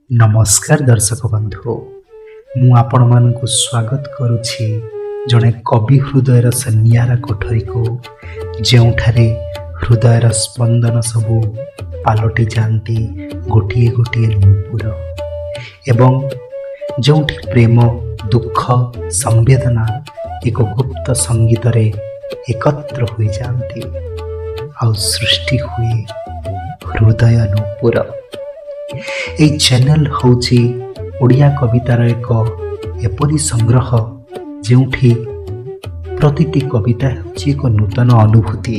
ନମସ୍କାର ଦର୍ଶକ ବନ୍ଧୁ, ମୁଁ ଆପଣମାନଙ୍କୁ ସ୍ୱାଗତ କରୁଛି ଜଣେ କବି ହୃଦୟର ସେ ନିଆରା କୋଠରୀକୁ, ଯେଉଁଠାରେ ହୃଦୟର ସ୍ପନ୍ଦନ ସବୁ ପାଲଟି ଯାଆନ୍ତି ଗୋଟିଏ ଗୋଟିଏ ନୂପୁର ଏବଂ ଯେଉଁଠି ପ୍ରେମ, ଦୁଃଖ, ସମ୍ବେଦନା ଏକ ଗୁପ୍ତ ସଙ୍ଗୀତରେ ଏକତ୍ର ହୋଇଯାଆନ୍ତି ଆଉ ସୃଷ୍ଟି ହୁଏ ହୃଦୟ ନୂପୁର। ଏହି ଚ୍ୟାନେଲ ହେଉଛି ଓଡ଼ିଆ କବିତାର ଏକ ଏପରି ସଂଗ୍ରହ, ଯେଉଁଠି ପ୍ରତିଟି କବିତା ହେଉଛି ଏକ ନୂତନ ଅନୁଭୂତି,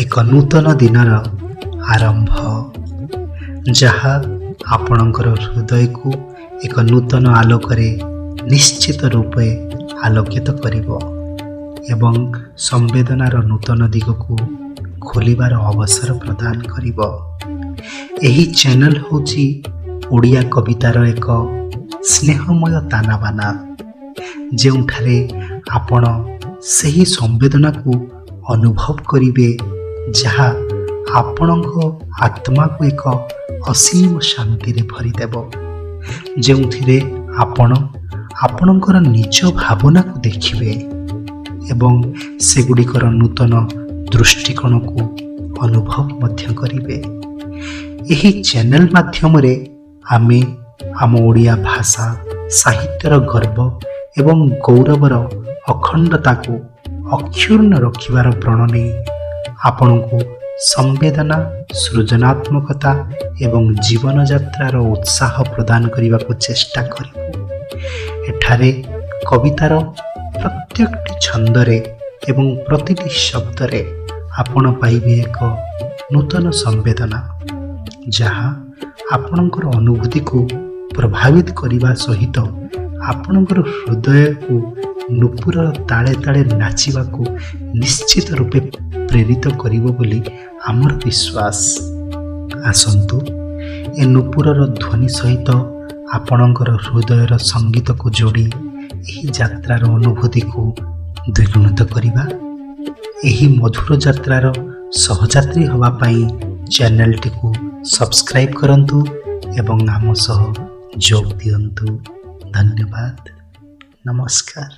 ଏକ ନୂତନ ଦିନର ଆରମ୍ଭ, ଯାହା ଆପଣଙ୍କର ହୃଦୟକୁ ଏକ ନୂତନ ଆଲୋକରେ ନିଶ୍ଚିତ ରୂପେ ଆଲୋକିତ କରିବ ଏବଂ ସମ୍ବେଦନାର ନୂତନ ଦିଗକୁ ଖୋଲିବାର ଅବସର ପ୍ରଦାନ କରିବ। ଏହି ଚ୍ୟାନେଲ ହେଉଛି ଓଡ଼ିଆ କବିତାର ଏକ ସ୍ନେହମୟ ତାନାବାନା, ଯେଉଁଠାରେ ଆପଣ ସେହି ସମ୍ବେଦନାକୁ ଅନୁଭବ କରିବେ ଯାହା ଆପଣଙ୍କ ଆତ୍ମାକୁ ଏକ ଅସୀମ ଶାନ୍ତିରେ ଭରିଦେବ, ଯେଉଁଥିରେ ଆପଣ ଆପଣଙ୍କର ନିଜ ଭାବନାକୁ ଦେଖିବେ ଏବଂ ସେଗୁଡ଼ିକର ନୂତନ ଦୃଷ୍ଟିକୋଣକୁ ଅନୁଭବ ମଧ୍ୟ କରିବେ। ଏହି ଚ୍ୟାନେଲ ମାଧ୍ୟମରେ ଆମେ ଆମ ଓଡ଼ିଆ ଭାଷା ସାହିତ୍ୟର ଗର୍ବ ଏବଂ ଗୌରବର ଅଖଣ୍ଡତାକୁ ଅକ୍ଷୁଣ୍ଣ ରଖିବାର ପ୍ରଣ ନେଇ ଆପଣଙ୍କୁ ସମ୍ବେଦନା, ସୃଜନାତ୍ମକତା ଏବଂ ଜୀବନଯାତ୍ରାର ଉତ୍ସାହ ପ୍ରଦାନ କରିବାକୁ ଚେଷ୍ଟା କରିବୁ। ଏଠାରେ କବିତାର ପ୍ରତ୍ୟେକଟି ଛନ୍ଦରେ ଏବଂ ପ୍ରତିଟି ଶବ୍ଦରେ ଆପଣ ପାଇବେ ଏକ ନୂତନ ସମ୍ବେଦନା, ଯାହା ଆପଣଙ୍କର ଅନୁଭୂତିକୁ ପ୍ରଭାବିତ କରିବା ସହିତ ଆପଣଙ୍କର ହୃଦୟକୁ ନୂପୁରର ତାଳେ ତାଳେ ନାଚିବାକୁ ନିଶ୍ଚିତ ରୂପେ ପ୍ରେରିତ କରିବ ବୋଲି ଆମର ବିଶ୍ୱାସ। ଆସନ୍ତୁ, ଏ ନୂପୁରର ଧ୍ୱନି ସହିତ ଆପଣଙ୍କର ହୃଦୟର ସଙ୍ଗୀତକୁ ଯୋଡ଼ି ଏହି ଯାତ୍ରାର ଅନୁଭୂତିକୁ ଦ୍ୱିଗୁଣିତ କରିବା। ଏହି ମଧୁର ଯାତ୍ରାର ସହଯାତ୍ରୀ ହେବା ପାଇଁ ଚ୍ୟାନେଲଟିକୁ ସବସ୍କ୍ରାଇବ୍ କରନ୍ତୁ ଏବଂ ଆମ ସହ ଯୋଗ ଦିଅନ୍ତୁ। ଧନ୍ୟବାଦ, ନମସ୍କାର।